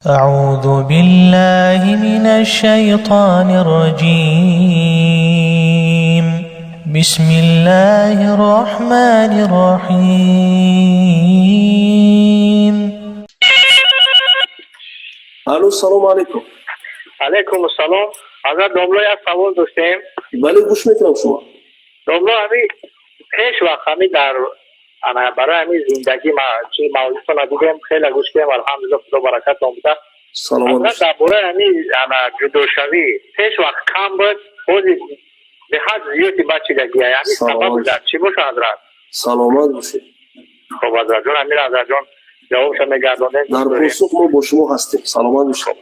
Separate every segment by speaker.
Speaker 1: أعوذ بالله من الشيطان الرجيم. بسم الله الرحمن الرحيم.
Speaker 2: Алло, салому алейкум.
Speaker 3: Алейкум ассалом. Ҳазрат домло, як савол доштем.
Speaker 2: Бале, гӯш мекунам шумо.
Speaker 3: Домло, ҳами пеш вақт ҳами дар ана барои ҳами зиндагӣ ма чи мавзӯъро дидем, хеле гӯш кардем, алҳамдулиллоҳ, худо баракатон буда.
Speaker 2: Саломат
Speaker 3: Ҳазрат,
Speaker 2: бошед.
Speaker 3: Дар бораи ҳами ана ҷудошавӣ пеш вақт кам буд, ҳозир беҳад зиёди бачидагия. Ҳами
Speaker 2: Саломат
Speaker 3: сабаб
Speaker 2: бошед.
Speaker 3: Дар чӣ боша, ҳазрат?
Speaker 2: Саломат бошед.
Speaker 3: Хоб, ҳазратҷон, амир ҳазратҷон, ҷавобшо мегардонем.
Speaker 2: Дар посух мо бо шумо ҳастем, саломат бошед.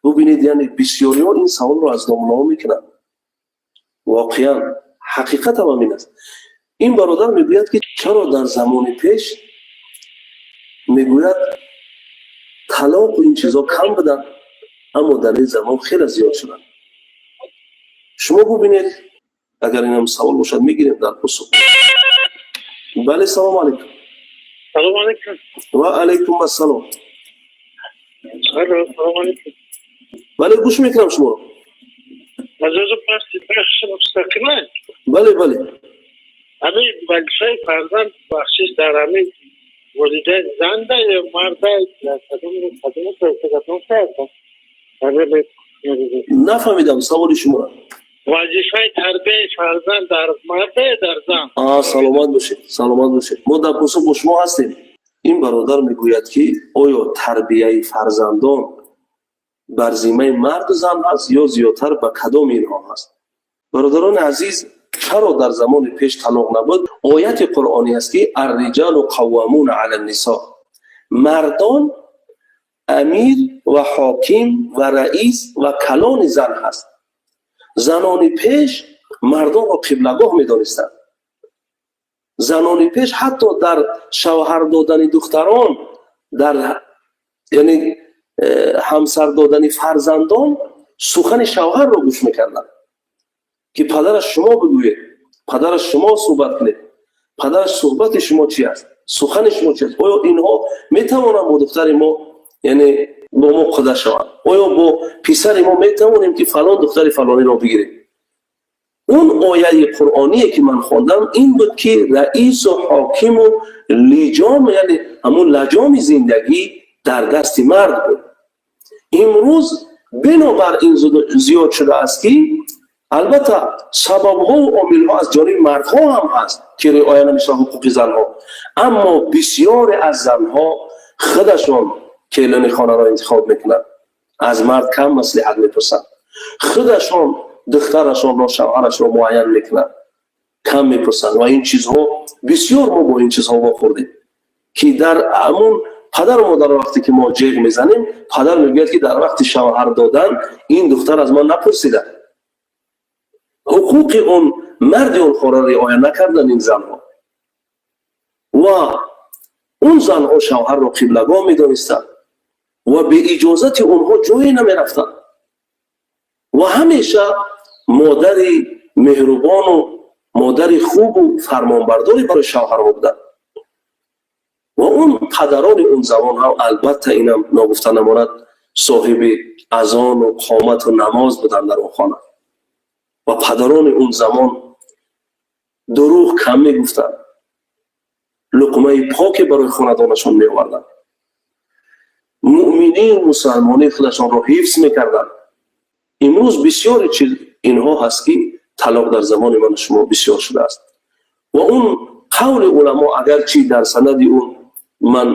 Speaker 2: Бубинед, яъне бисёриҳо ин саволро аз домлаҳо мекунанд. Воқеан ҳақиқатам ҳамин аст. Ин бародар мегӯяд, ки чаро дар замони пеш, мегӯяд, талоқу ин чизо кам буданд, аммо дар ин замон хеле зиёд шуданд. Шумо бубинед, агар инам савол бошад, мегирем дар посух. Бале, салому алейкум.
Speaker 3: Салому алейкум.
Speaker 2: Ва алайкум ассалом.
Speaker 3: Алло, салому алейкум.
Speaker 2: Бале, гӯш мекунам шуморо.
Speaker 3: Мазозу пасти бахши мустақима.
Speaker 2: Бале.
Speaker 3: Ҳамин вазифаи фарзанд бахшиш дар ҳамин волидайн занда ё марда, дар кадом кадом?
Speaker 2: Нафаҳмидам саволи шуморо.
Speaker 3: Вазифаи тарбияи фарзанд дар марда ё дар зан?
Speaker 2: А, саломат бошед, саломат бошед. Мо дар посух бо шумо ҳастем. Ин бародар мегӯяд, ки оё тарбияи фарзандон бар зиммаи марду зан ҳаст ё зиёдтар ба кадоми инҳо ҳаст? Бародарони азиз, чаро дар замони пеш талоқ набуд? Ояти қуръонӣ аст, ки الرجال قوامون على النساء, мардон амир ва ҳоким ва раис ва калони зан ҳаст. Занони пеш мардонро қиблагоҳ медонистанд. Занони пеш ҳатто дар шавҳар додани духтарон, дар яъне ҳамсар додани фарзандон сухани шавҳарро гӯш мекарданд, ки падараш шумо бигӯед, падараш шумо суҳбат кунед, падараш суҳбати шумо чи аст, сухани шумо чи аст, оё инҳо метавонанд бо духтари мо, яъне бо мо қуда шаванд, оё бо писари мо метавонем, ки фалон духтари фалониро бигирем. Он ояи қуръоние, ки ман хондам, ин буд, ки раису ҳокиму лиҷом, яъне ҳамун лаҷоми зиндагӣ дар дасти мард буд. Имрӯз бинобар ин зиёд шудааст, ки албатта сабабҳову омилҳо аз ҷониби мардҳо ҳам ҳаст, ки риоя намешавад ҳуқуқи занҳо, аммо бисёре аз занҳо худашон келини хонаро интихоб мекунанд, аз мард кам маслиҳат мепурсанд, худашон духтарашонро, шавҳарашро муайян мекунанд, кам мепурсанд. Ва ин чизҳо бисёр, мо бо ин чизҳо вохӯрдем, ки дар ҳамун падару модар вақте ки мо ҷеғ мезанем, падар мегӯяд, ки дар вақти шавҳар додан ин духтар аз ман напурсида. Ҳуқуқи он марди онҳоро риоя накардан ин занҳо. Ва он занҳо шавҳарро қиблагоҳ медонистанд ва беиҷозати онҳо ҷое намерафтанд ва ҳамеша модари меҳрубону модари хубу фармонбардорӣ барои шавҳарҳо буданд. Ва он падарони он замон ҳам, албатта, инам ногуфта намонад, соҳиби азону қомату намоз буданд дар он хона. Ва падарони он замон дурӯғ кам мегуфтанд, луқмаи поке барои хонадонашон меоварданд, муъминию мусалмонии худашонро ҳифз мекарданд. Имрӯз бисёре чиз инҳо ҳаст, ки талоқ дар замони ману шумо бисёр шудааст. Ва он қавли уламо, агарчи дар санади он ман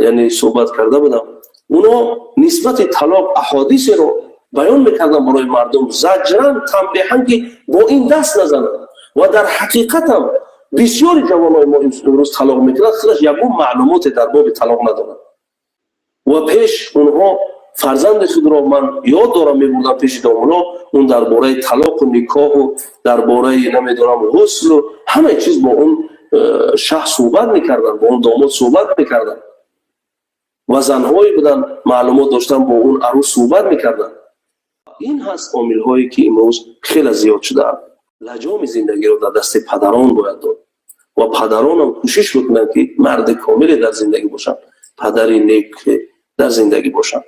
Speaker 2: яъне суҳбат карда будам, уно нисбати талоқ аҳодисеро баён мекарданд барои мардум, زجرا تنبیها, ки бо ин даст назананд. Ва дар ҳақиқатам бисёри ҷавонои мо имрӯз талоқ мекунад, худаш ягон маълумоте дар боби талоқ надорад. Ва пеш онҳо фарзанди худро, ман ёд дорам, мебурдам пеши домуло, он дар бораи талоқу никоҳу дар бораи, намедонам, ғуслу ҳамаи чиз бо он шахс суҳбат мекарданд, бо он домод суҳбат мекарданд. Ва занҳое буданд, маълумот доштанд, бо он арӯс суҳбат мекарданд. Ин ҳаст омилҳое, ки имрӯз хеле зиёд шудаанд. Лаҷоми зиндагиро дар дасти падарон бояд дод ва падаронам кӯшиш бикунанд, ки марди комиле дар зиндагӣ бошанд, падари нек. Дар зиндагӣ бошанд.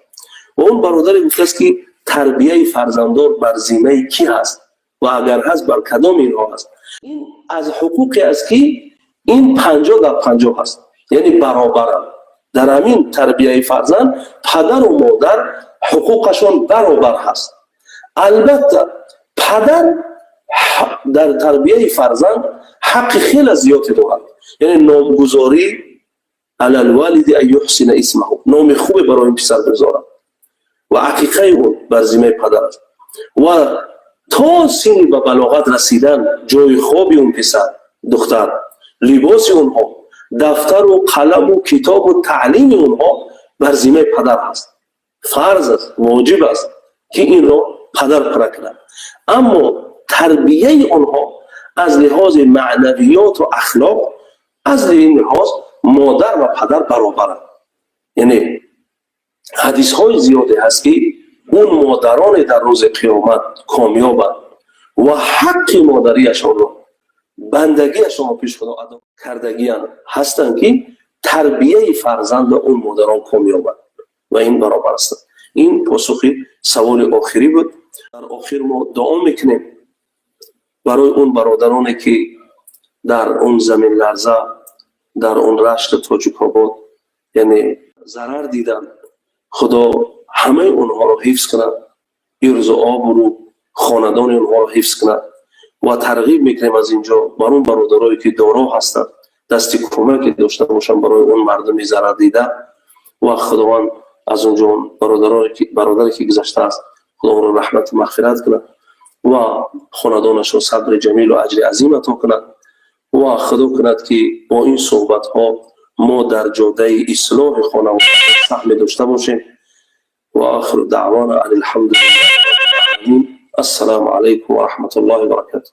Speaker 2: Ва он бародаре гуфтааст, ки тарбияи фарзандон бар зиммаи кӣ ҳаст ва агар ҳаст, бар кадоми инҳо ҳаст? Ин аз ҳуқуқе аст, ки ин 50 дар 50 ҳаст, яъне баробаранд. Дар ҳамин тарбияи фарзанд падару модар ҳуқуқашон баробар ҳаст. Албатта, падар дар тарбияи фарзанд ҳаққи хеле зиёде дорад, яъне номгузорӣ. على الوالد أن يحسن اسمه, номи хубе барои ин писар бигзорад ва ақиқаи он бар зиммаи падар аст. Ва то синни ба балоғат расидан ҷои хоби он писар, духтар, либоси онҳо, дафтару қаламу китобу таълими онҳо бар зиммаи падар ҳаст. Фарз аст, воҷиб аст, ки инро падар пура кунад. Аммо тарбияи онҳо аз лиҳози маънавиёту ахлоқ, аз ин лиҳоз модар ва падар баробаранд. Яъне ҳадисҳои зиёде ҳаст, ки он модароне дар рӯзи қиёмат комёбанд ва ҳаққи модариашонро, бандагиашонро пеш Худо адо кардагиан ҳастанд, ки тарбияи фарзанда он модарон комёбанд ва ин баробар ҳастанд. Ин посухи саволи охирӣ буд. Дар охир мо дуо мекунем барои он бародароне, ки дар он заминларза дар он Рашти Тоҷикобод, яъне зарар диданд. Худо ҳамаи онҳоро ҳифз кунад, ирзу обрӯ, хонадони онҳоро ҳифз кунад. Ва тарғиб мекунем аз инҷо бар он бародарое, ки доро ҳастанд, дасти кӯмаке дошта бошанд барои он мардуми зарардида. Ва Худованд аз он ҷо бародаре, ки гузаштааст, Худо онро раҳмату мағфират кунад ва хонадонашро сабри ҷамилу аҷри азим ато кунад. Ва Худо кунад, ки бо ин суҳбатҳо мо дар ҷодаи ислоҳи хонавода саҳме дошта бошем. وآخر دعوانا أن الحمد لله. السلام عليكم ورحمة الله وبركاته.